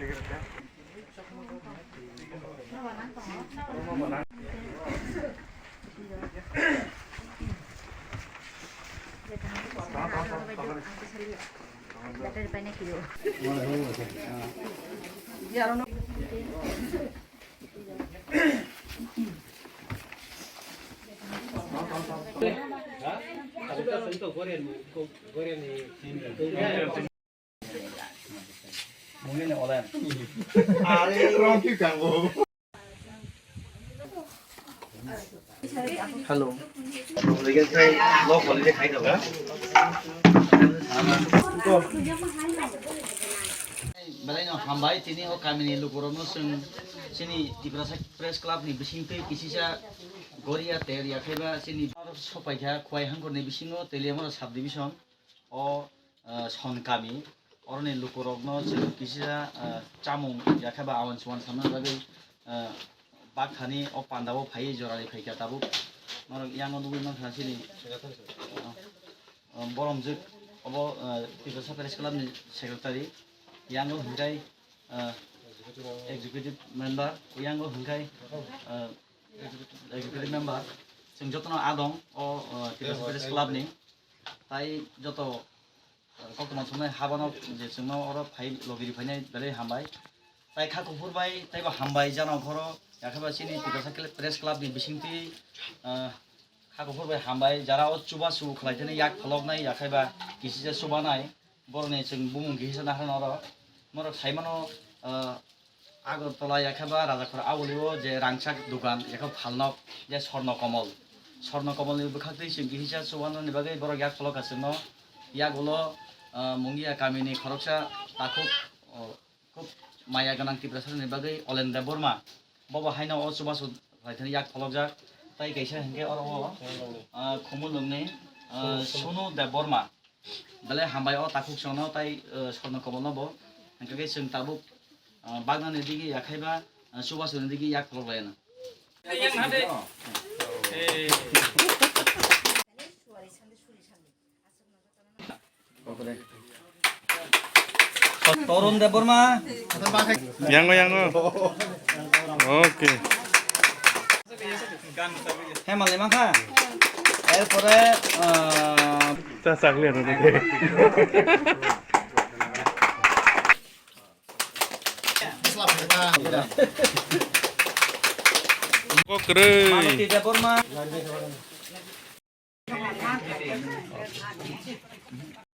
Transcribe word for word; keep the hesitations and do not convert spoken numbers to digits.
Hello. Belai no hambai, tini o kamini lukurokno chwng chini Tiprasa Press Club ni bisingtwi kisisa goria ter yakhaiba chini sopaikha Khowai Hangkhor ni bisingo Teliamura sub division o, ah, Son kami, oroni lukurokno chwng kisisa, ah, chamung yakhaiba awan suan samna bagwi, ah, bakthani o pandao phaiwi jorani phaikha tabuk. Norok yango nugwi mankha chini, ah, ah, boromjwk obo, ah, Tiprasa Press Club ni secretary, yango hwnkhe, ah, executive member, yango hwnkhe, ah, executive member, chwng jotono adong o, ah, Tiprasa Press Club ni. Tai joto, uh, koktwma swngnai habano je chwngno oro phai logiri phainai belai hambai. Tai kha kuphur bai taibo hambai jana okhoro, yakhaiba chini Tiprasa Kle-, Press Club ni bisingtwi, uh, kha kuphur bai hambai, jara o chubachu khlai thani yak pholoknai, yakhaiba kisisa chubanai, borokni chwng bumung kisa naharna oro. Norok saimano, uh, Agartala yakheba Rajakhor abolio je rangchak dukan yakha phalnok je Swarno Komol. Swarno Komolni bwkhaktwi chwng kisa chubanani bagwi borok yak pholok ka chwngno. Yagulo, ah, Mungia kamini khoroksa takhuk, oh, khub maya gwnang Tiprasarokni bagwi Olen Debbarma. Bobo haino o chubachu phaithani yak pholokjak. Tai kaisa hinkhe oro o, ah, Khumulwngni, ah, Sunu Debbarma. Belai hambai o takhuk songno tai, eh, Swarno Komolno bo. Hwnkhe chwng tabuk, eh, bagnani digi yakhaiba, eh, chubasuni digi yak pholok laiyana. Torun Debbarma. Yango, yango. Okay. Hemal ni mankha. Erpore, ah, ta chakli ano de. Kokroi. Mano tida borma.